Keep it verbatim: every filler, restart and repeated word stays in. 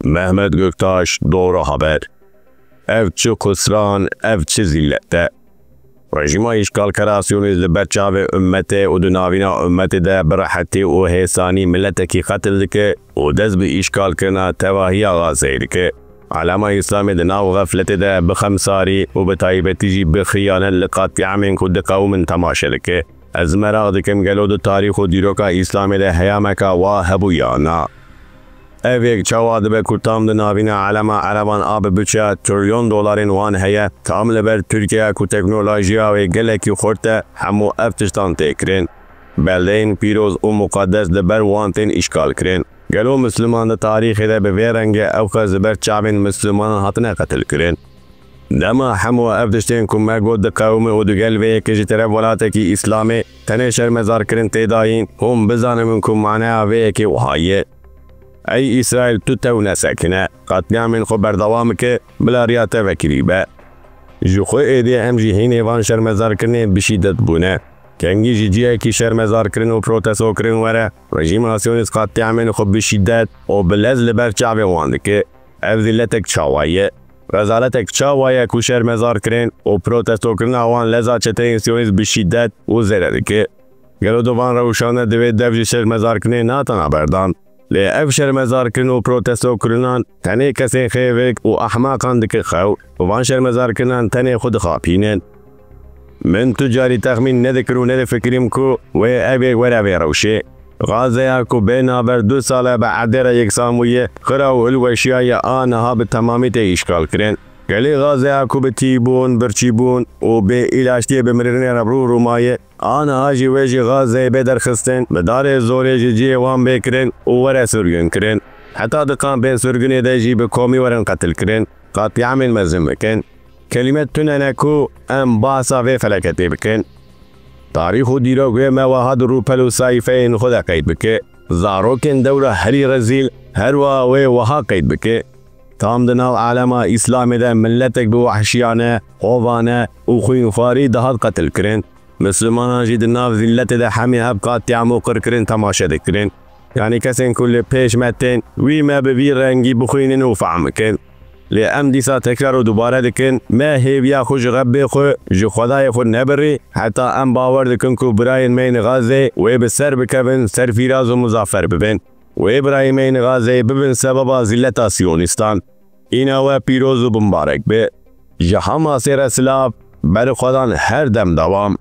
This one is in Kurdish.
Mehmet Göktaş, Doğru Haber. Ev çi xusran, ev çi zîllet e. Rejîma îşgalkera Siyonîst li ber çavê ummetê û di navîna ummetê de bi rehetî û hêsanî miletekî qetil dike û dest bi îşgalkirina tevahiya Gazeyê dike. Alema Îslamê di nav xefletê de bi xemsarî û bi taybetî jî bi xiyanet li qetlîamên ku diqewimin temaşe dike. Ez meraq dikim gelo di tarîx û dîroka Îslamê de heyameka wa hebû ya na? Ev yek çawa dibe ku tam di navîna alema Ereban a bi biçeya trilyon dolarên wan heye, tam li ber Tirkiyeya ku teknolojiya wê gelekî xurt e, hemû ev tiştan tê kirin? Beldeyên pîroz û muqedes li ber wan tên îşgal kirin. Gelo Misliman di tarîxê de bi vê rengê ew qas li ber çavên Mislimanan hatine qetil kirin? Dema hemû ev tiştên ku me got diqewime û digel vê yekê ji teref welatekî Îslamê tenê şermezarkirin tê dayîn, hûn bizanibin ku maneya vê yekê wiha ye. Ey Îsraîl, tu tew nesekine, qetlîamên xwe berdewam bike, bila riya te vekirî be. Ji xwe êdî em jî hînê van şermezarkirinên bi şîdet bûne. Kengî ji cihekî şermezarkirin û protestokirin were, rejîma Siyonîst qetlîamên xwe bi şîdet û bi lez li ber çavê wan dike. Ev zîlletek çawa ye? Rezaletek çawa ye ku şermezarkirin û protestokirina wan leza çeteyên Siyonîst bi şîdet û zêde dike? Gelo di van rewşan de divê dev ji şermezarkirinê nehata berdan? Lê ev şermezarkirin û protestokirinan tenê kesên xêvik û ehmaqan dike xew. Bi van şermezarkirinan tenê xwe dixapînin. Min tu carî texmîn nedikirin û nedifikirîm ku wê ev yek were vê rewşê. Gazeya ku bê navber du sal e bi erdê re yeksan bûye, xira û hilweşiyaye, a niha bi temamî tê îşgalkirin. Gelê Gazeya ku bi tîbûn, birçîbûn û bê îlaçtiyê bi mirinê re rû rûmaye, a niha jî wê ji Gazeyê bê derxistin, bi darê zorê ji cihê wan bê kirin û were sirgûnkirin. Heta di kampên sirgûnê de jî bi komî werin qetilkirin, qetlîamên mezin bikin. Kelîme tune ne ku em behsa vê felaketê bikin. Tarîx û dîrok wê me wiha di rûpel û sayfeyên xwe de qeyd bike. Zarokên dewra herî rezîl her wiha wê wiha qeyd bike. Tam di nav alema Îslamê de miletek bi wehşiyane, hovane û xwînxwarî dihat qetilkirin. Mislimanan jî di nav zîlletê de hemî ev qetlîam û qirkirin temaşe dikirin. Yanî kesên ku li pêş me tên, wî me bi vî rengî bixwînin û fehm bikin. Lê em dîsa tekrar û dubare dikin, me hêviya xwe ji Rebbê xwe, ji Xwedayê xwe nebirî, heta em bawer dikin ku birayên me yên Gazê wê bi ser bikevin, serfîraz û muzafer bibin. Wê birayên me yên Gazê bibin sebeba zîlleta siyonîstan. Îna we pîroz û bimbarek be. Ji Hamasê re silav, berê xwedan her dem dewam.